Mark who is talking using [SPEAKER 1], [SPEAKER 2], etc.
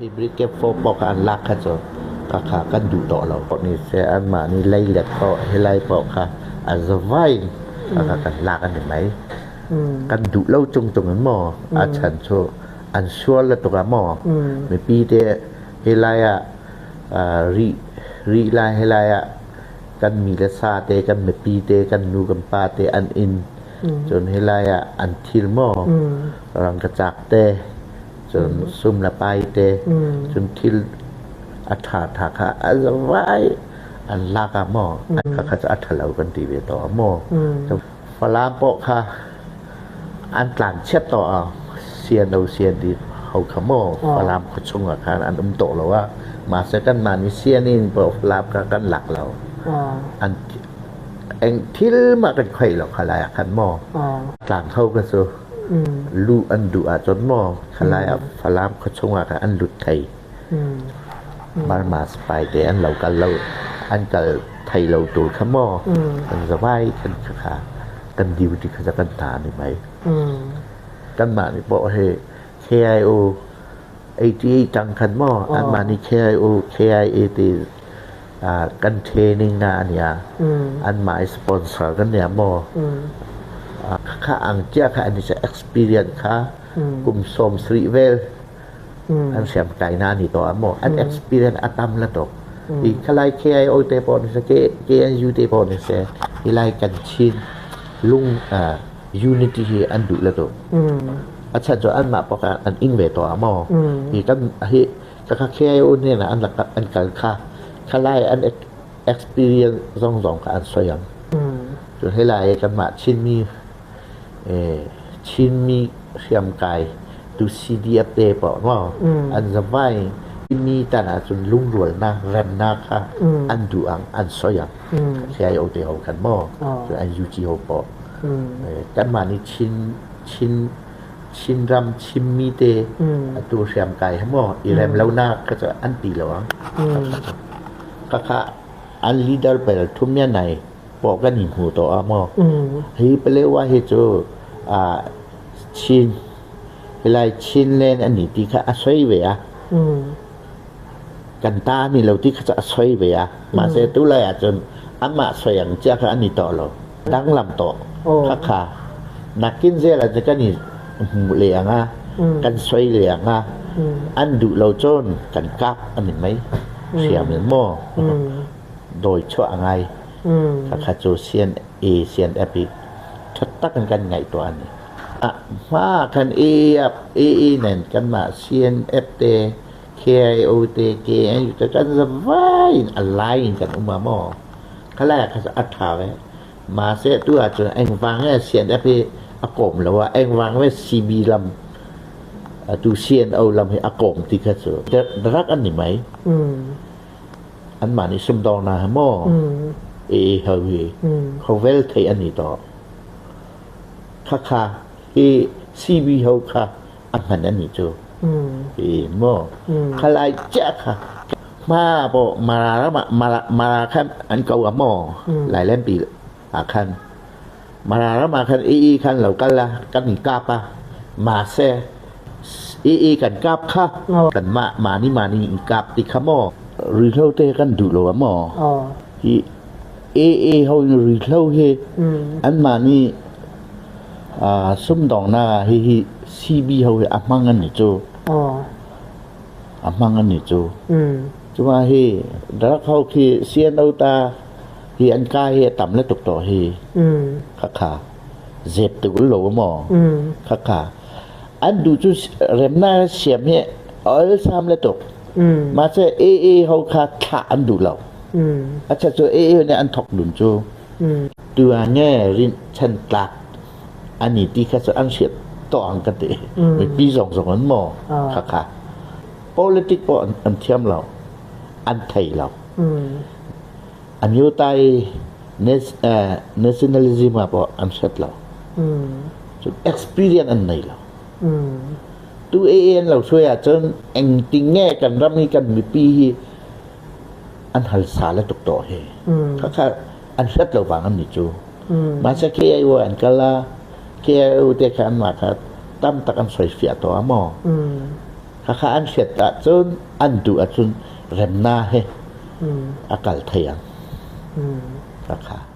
[SPEAKER 1] Hi Brigade 4 pawh kha an lak kha chu ka kha kan duh tawh lo. Pawh ni se anmahni leilet pawh helai pawh kha a zavaiin ka kha kan lak a ni mai. Kan duh lo chung chung in maw a chhan chu an sual lutuk a maw mipi te helai ah rih rih lai helai ah kan mi le sa te kan mipi te kan nu kan pa te an inn cun helai ah an thil maw rangkachak te cun sum le pai te cun thil a ṭhaṭha kha a zavai an lak ah maw kha cu a ṭhalo kan ti ve to maw. Falam pawh kha an tlanchiat tawh ah sian lo sian di ho kha maw Falam khuachung ah khan an um tawh lo ah mahse kanmah nih sian in pawh Falam kha kan lak lo an eng thil mah kan khoih lo kha lai ah khan maw tlang kho ka cu luh an duh ahcun maw khalai ah Falam khuachung ah khan an lut thei. Burma spy te an lo kal lo an kal thei lo tur kha maw kan zavai kan kha kha kan duty kha kan ta ni mai. Kanmah nih pawh hi KIO 88 tang khan maw anmah nih KIO KIA ti kan training na ania anmah i sponsor kan nia maw kha ang cia kha an i experience kha kum 70 vel an siam kai na ni to maw an experience a tam la to i khalai KIO te pawh ni se KNU te pawh ni se ilai kan Chin lung unity hi an duh la to a chan chu an mah pawh an ing ve to maw hi kan hi ka KIO ne na an an kal kha khalai an experience zong zong kha an soi ang chu helai kan mah Chinmi Chinmi hriamkai tu CDF te paoh maw an zavai mi tan ahcun lungrualnak remnak kha an duh ang an soi ang KIO te ho khan maw an UG ho paoh kanmah nih Chin Chin Chinram Chinmi te atu hriamkai he maw i rem lonak kha cu an ti lo ang khakha an leader bel thum ya nai pawh kan in hmu tawh ah maw hi Palewa hi cu Chin hilai Chinland an ni ti kha a soi ve a kan ta ni lo ti kha cu a soi ve a mahse tu lai ahcun amah soi ang chia kha an i tawh lo danglam tawh kha kha nakin zel ah kan i hmu le anga kan soi le anga an duh lo cun kan kap an i mei siam in maw dawi chuah a ngai. Khakha cu CNA, CNF i ṭhatak in kan ngaihtuah ani. Hma khan AAF, AA nen kanmah CNF te, KIO te, KNU te kan zavai in a lai in kan um a maw? Khalai ah kha a ṭha ve. Mahse tu ahcun engvang nge CNF hi a kawm lo ah engvang nge CB lam atu CNO lam hi a kawm ti kha cu rak an ni mai. Anmah nih sumdawngnak he maw ee ho hi khovel thei an i tawh. Khakha hi CB ho kha a hman an i cu. E maw khalai chia kha ma bo mara ram mara mara khan an ko a maw lai len pi ah khan mara ram ah khan ee khan lo kal la kan kap a ma se ee kan kap kha kan ma ma ni ma ni in kap ti kha maw rihlo te kan duh lo a maw hi AA ho in rihlo hi an ma ni sumdong na hi hi CB ho hi a hmang an ni cu a hmang an ni cu cuma hi drug ho khi CNO ta hi an ka hi a tam le tuk to hi kha kha zep tuk lo maw kha kha an duh cu remna siam hi ol sam le tuk ma che AA ho kha thlah an duh lo a cha cu AA nih an thok dun cu tu ah nge rin chan tlak ani ti kha cu an hriat to ang ka ti mipi zong zong an maw kha kha politic po an thiam lo an thei lo Amyotay nationalism ah pawh an hret lo. Cun experience an nei lo. Tu AA an lo suai ahcun engting nge kan ram hi kan mipi hi an hal sa le tuk tawh hi. Khakha an hret lo vang an ni cu. Mahse KIO an kal a KIO te kha an mah kha tam tak an soi fiah to a maw. Khakha an hriat ahcun an duh ahcun remnak he a kal thei ang. Khakha.